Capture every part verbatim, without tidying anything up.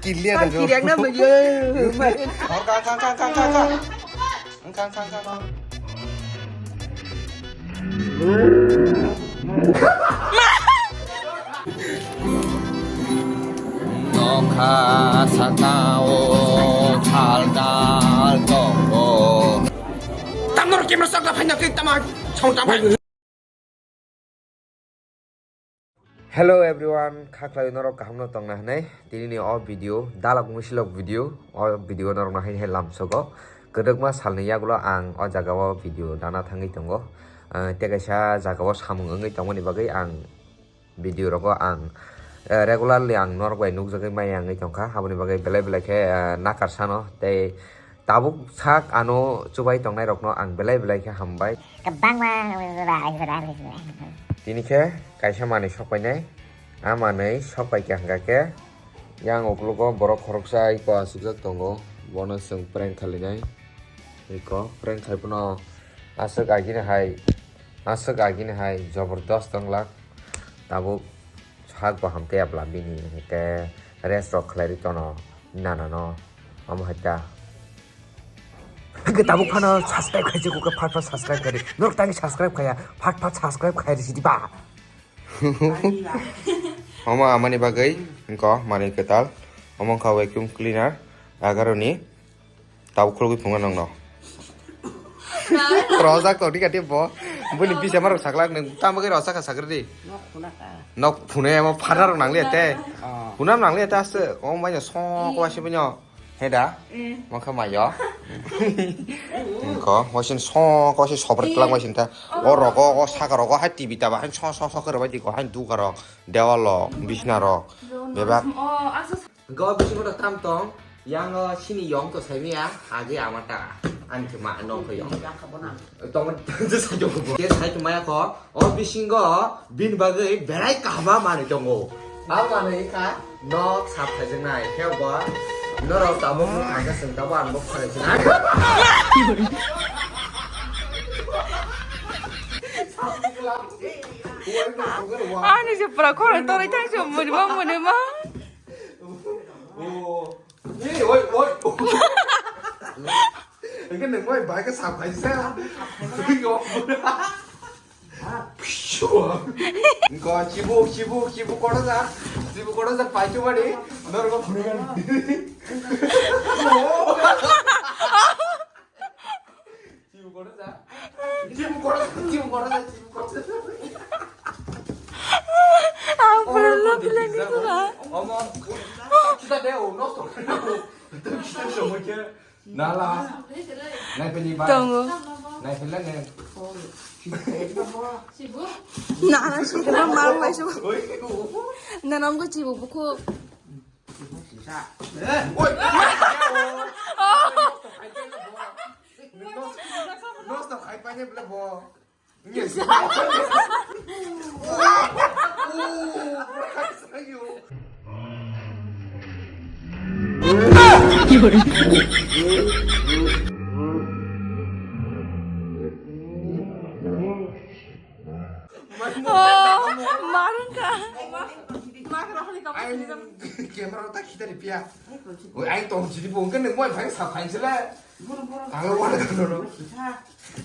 Kilia da jo. Kiriak na magi. Kang kang kang kang kang kang. Kang kang kang kang. Nokha sakao thal thal tongo. Tamnor camera sakla phaina kri tama sound tama. Hello everyone, kha khlai norok kaham no tongna hwnwi tini ni o video dalak musilok video o video norok no haini hai lamsogo kwdwkma salni yagulo ang o jaga o video dana thangwi tongo. Ah, tei kaisa jaga o samung wngwi tongmani bagwi ang video rogo ang, eh, regularly ang norok bai nukjagwi maya wngwi tongkha, aboni bagwi belai belai khe, eh, nakar sano tei tabuk sak ano chubai tongnai rokno ang belai belai khe hambai. Kwbangma. Tini khe kaisa manwi sok painai, a manwi sok paikha hwnkha khe yang uklogo borok khoroksa iko achukjak tongo, bono chwng prank khalinai. Iko prank khai phano aswk agini hai, aswk agini hai jabardast wnglak. Tabuk sak bo hamkhe apla bini, hwnkhe rest rok khlai rwi tono nana no, omo hai ta. Hwnkhe tabuk phano subscribe khai se, kok phat phat subscribe khai di. Norok tangwi subscribe khaiya, phat phat subscribe khai risi di ba. Omo amani bagwi wngkha manwi kwtal, omo wngkha vacuum cleaner, agaroni. Tabuk khulugwi phunukna nokno. Rojak tongdi kati bo. Bini bisa marok saklak nung tamo khe rojak kha sakridi. Nok phunai amo phara rok nangliya te. Ah. Phunam nangliya te aste. Om bai so ko asi bunyo. Heda. Eh. Mokha mayo. Ko wasin so ko si sobret lang wasin ta. O rogo o saka rogo hai T V ta ba hai so so so khe robai di ko hai duka rok. Dewal rok, bisna rok. Bebak. Oh, asa Hwnkhe o bisingo da tam tong, yang o sini yong to sai maya, age ama ta, ani khe ma no khe yong. Tong je sai tong bo. Ke sai tong maya ko, o bisingo bin bagwi berai kahma manwi tongo. A manwi kha nok sap khai jeng nai, khe bo norok tabuk no kha jeng tabo ang bo khare jeng nai. Ani je pura khore torai thang se muni ma muni ma. Oh. Hey, oi, oi. Engke neng oi, bai ke sap khai sa. Oi, oi. Engko chibu, chibu, chibu kono ja. Chibu kono ja pai chu mani. Nor ko phungan. Chibu kono ja. Chibu kono ja, chibu kono ja, chibu kono ja. Ang pura love language na. Omo. Kita deh, oh, no, stop. Kita semua ke. Nala. Nai peli ba. Tongo. Nai peli ne. Nana sih kena malu aja. Oi. Nana nggak chibu buku. Eh, oi. Nos to khai pa ne bla bo. Yes. Oh, marung ka. Ai, camera ta khitari pia. Oi, ai tong chiri bo, kan mo phai sa phai sila. Ang wala kono.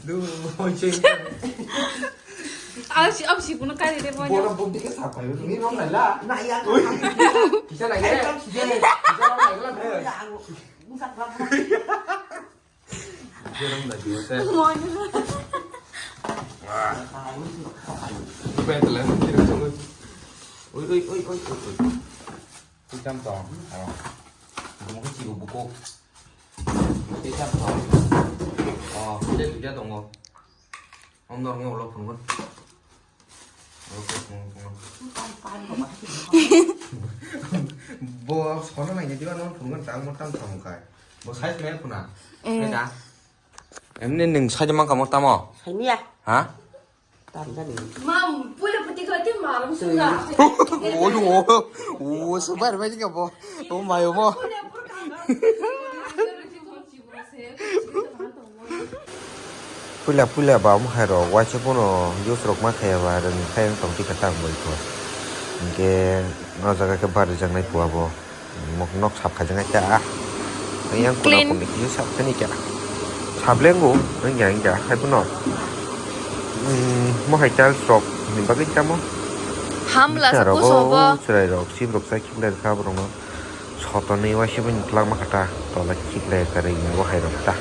Du, mo che. Ang si, ang si kuno kari de mo. Bono bumdi ke sa phai, ni nom nai la. Na ya. Oi. Kisa nai le. Kisa nai le. Kisa nom nai la. Musak la. Jerang da jiwa te. Moin. Wah. Betul ya, jerang sungguh. Oi, oi, oi, oi, oi, oi. Hitam tong. Oh. Kamu ke cibu buku. Hitam tong. Oh, dia juga tong. Om norong ulo phunukgo. Ulo phunukgo, phunukgo. Bo sono nai jadi ano phunukgo tang mo tam tang kai. Bo size me phuna. Eh. Kai da. Emni ning size mang kamo tamo. Sainia. Ha? Tam jani. Mam, pula pati kati maram suga. Oi, o, o, subar bai ka bo. O mayo mo. Pula pura kanga. Puila puila ba omo hai rok waisa bono use rok ma khaiya ba rwng khai wng tong tikha tang bai kho. Hinkhe o jaga khe bar rijak nai pua bo. Nok nok sap khaijak kha. Yang kuna Clean. Kuni kisa sap sani kya. Sap lengo, wngya wngya, hai bono. Hmm, mo hai tiles rok ni bagwi tamo. Hamla sa rogo, kusobo. Chwrai rok, sip rok chai khiklai kha borok no. Sotonwi waisiboni twlangma kha ta, tola khiklai kha ring bo hai rok ta.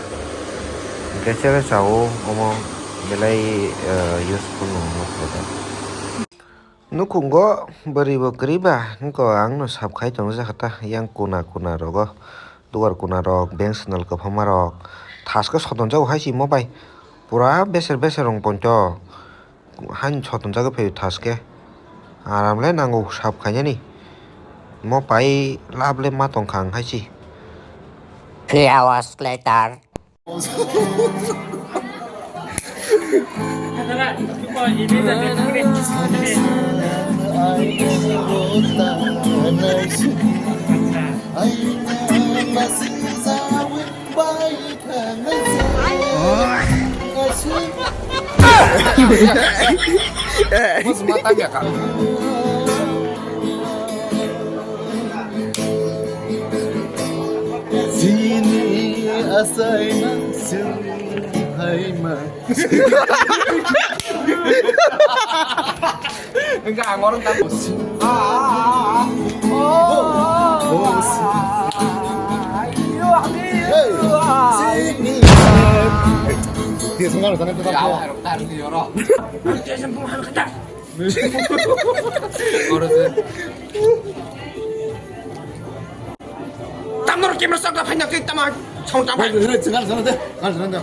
Hwnkhe chele sao omo belai, eh, useful nung nukho ta. Nukhungo bwrwi bo kwrwi ba, nokho ang no sap khai tongo jakha ta, yang kuna kuna rogo, dugar kuna rok, bank sandal kwbangma rok, thaske sotonjago hai se mo bai, pura beser beser rong poncho, haino sotonjagwi phaio thaske, aram le nango sap khainani, mo pai lab le ma tongkha ang hai se. Three hours later. Chini achaima sir haima. Enggak, ngorong kan. Ah, ah, ah, ah. Oh, oh, oh. Ayo, ayo. Hey, sini. Dia sungguh sana tetap. Ya, harus taruh di orang. Dia sempurna kata. Tamnor camera sakta phaina khe tama chong tama. Wait, wait, wait, chwng kha, chwng kha, chwng kha.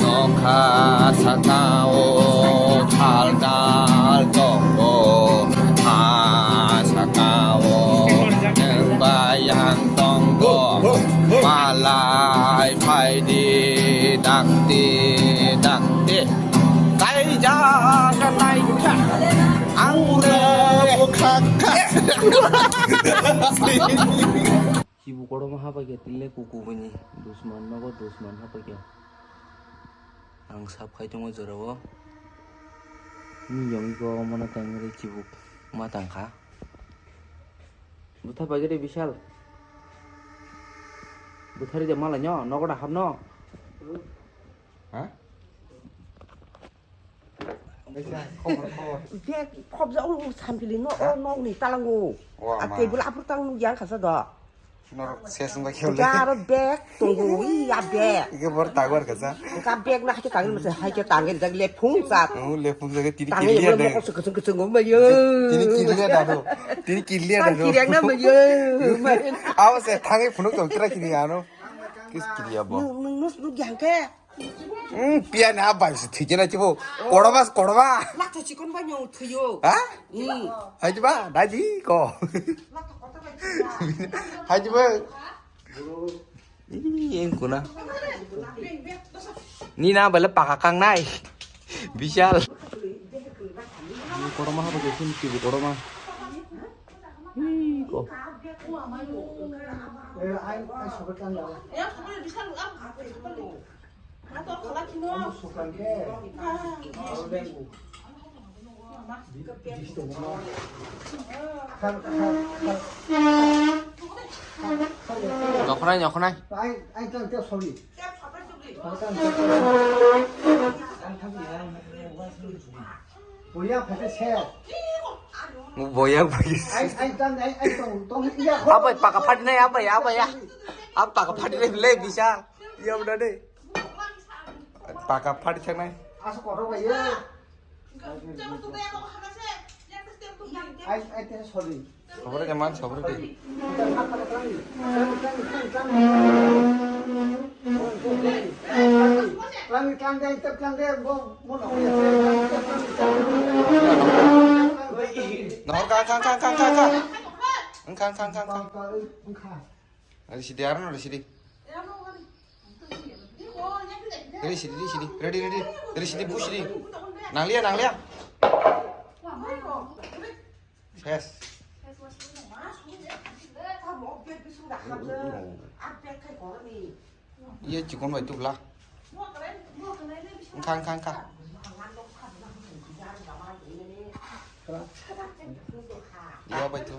Nokha sakao thal dal tongo, ha sakao nwng bayang tongo, malai phaidi dakti dakti. Kaijak naikha ang le bwkha kha. Chibuk kotorma haphaikha tini le kuku bini dusman nogo dusman haphaikha. Ang sap khai tongo jorao. Ni yongwi ko mano tangwi chibuk ma tangkha. Bwtha paigede Bishal. Bwthari de malai no, nogo da hapno. Ha? Bag phobjak o sampili no, o nokni talango. Wa ma. A table aphuru tang nukya ang khasa do. Norok ses wngkha khe. Ga aro bag tongo, iya bag. Ike bor tagwar khasa. Ga bag na haikhe tangwi masa, haikhe tangwi rijak lephung chak. Oh, lephung chak, tini tangwi kirliya de. Mokol se kuchung kuchung wng maya. Tini kirliya dado. Tini kirliya dado. Kirliya na maya. Aw se thangwi phunuk tong tra kini ano. Kis kirliya bo. Nung, nung, nung, nung yang khe. Hmm, piya na bai se thikena chibo. Koroma, koroma. Lakcha chikon ba nyong thuyo. Ha? Hmm. Hai ba, daji ko. Lakcha kota ba. Hai ba. Ih, yang kuna. Ni na bale paka kang nai. Bishal. Koroma habo kesin chibo koroma. Ih, ko. Nokhnai, nokhnai. Boya, boya. Abai, paka phatinai, abai, abai, ya. Ab paka phatinai, le bisa. Iya, udah deh. Paka phati thaknai. Asa kotor bai ye. Ai, ai, te soli. Sabure ke man, sabure ke. Tlang, tlang, tlang, tlang. Tlang, tlang, tlang, tlang, tlang, tlang, bo, bo, no. Nokor ka, ka, ka. Ang ka, ka, ka, ka. Ang ka. Ari sidi, aro no sidi. Ready, sidi, sidi. Ready, ready. Ready, sidi, push, sidi. Nanglia, nanglia. Ses. Iya, chikon bai tubla. Engkha, engkha, engkha. Iya, bai tu.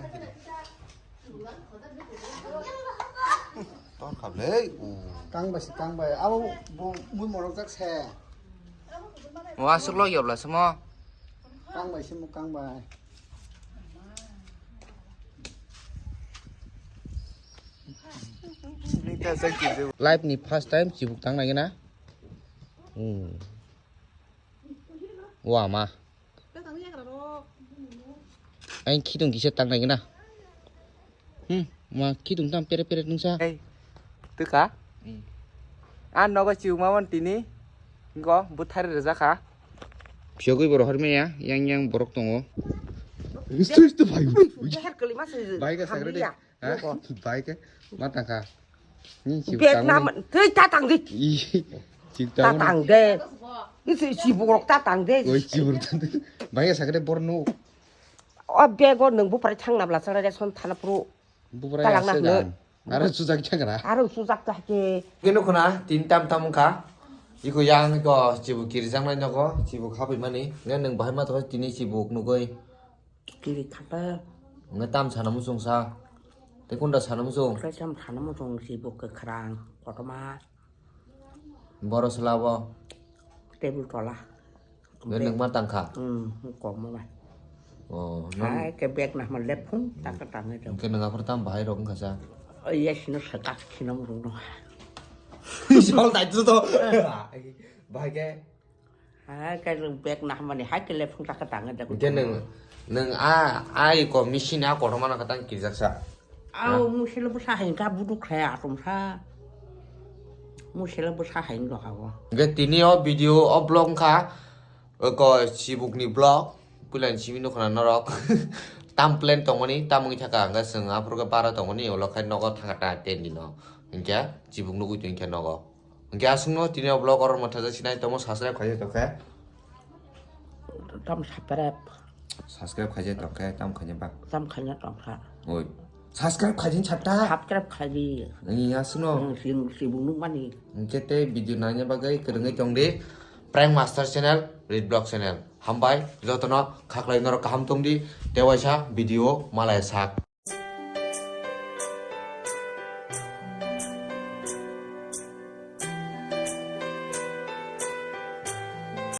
Tor khablei. Kang bai si kang bai. Abo bu mui morok jak se. Mo asuk lo yobla se mo. Kang bai si mo kang bai. Life ni first time chibuk tang nai na. Hmm. Wa ma. Ang khitung kisa tang nai na. Hmm, ma khitung tam pere pere nungsa. Hey, tuka? Hmm. Ah, nogo chiu mawan tini. Ngo buthari reza kha. Phiogwi borok hormeya, yang yang borok tongo. Istu istu bhai. Jahar kali mas. Bhai ka sagre de. Ha? Bike ma tangkha. Ni si Bag tangmani. Nam, tei ta tang di. Ih, si Ta tangmani. Tang de. Ni si, si borok ta tang de. Oi, si borok ta tang de. Bike sakhe borno. O bego nang bupra thang nabla sara ration thana pro. Bupra Talang ya na se hlo. Dan. Aro sujak chagra. Aro sujak ta ke. Keno khona tin tam tam kha. Iko yang ko chibu kirjang nai nogo, chibu khabai mani. Nge nang bahai ma to tini chibu nugoi. Kiri khata. Nge tam sana muchung sa. Te kunda sana muchung. Krai sam sana muchung si bo kwkhrang, kotorma. Boro sela bo. Table tola. Nge nang ma tangkha. Hmm, kok ma bai. Oh, nang Hai ke bag nah ma lep phung tak tak nge jong. Ke nang aphar tam bahai rok wngkha sa. Oh, yes, no sakak khina muchung no. Sol dai tu to. Bahai ke. Hai, khe nwng bag nahmani, hai khe lephung ta khe tangwi da. Hwnkhe nwng, nwng a, a iko machine a kotorma no khe tang kirijak sa. Au, musila bwsa hai wngkha, buduk khlai atomsa. Musila bwsa hai wngkha o. Hwnkhe tini o video, o vlog wngkha, oko chibukni vlog. Puilani simi nukho na norok. Tam plan tongmani, tam wngwi thaka, hwnkhe chwng aphuru khe bara tongmani, ulo khai nogo thangkha ta ten dino. Hwnkhe chibuk nugwi tongkhe nogo. Hwnkhe aswkno tini o vlog oro mwthajak sinai tongmo subscribe khaijak tongkhe. Tam subscribe. Subscribe khaijak tongkhe tam khaina ba. Tam khaina tongkha. Oi. Subscribe khaijak sakta. Subscribe khaidi. Ni aswkno. Hmm, sing sibung nukmani. Hwnkhe tei video naina bagwi kwrwngwi tongdi. Prank Master Channel, Red Block Channel. Hambai jotono khaklai norok kaham tongdi. Tei waisa video malai sak.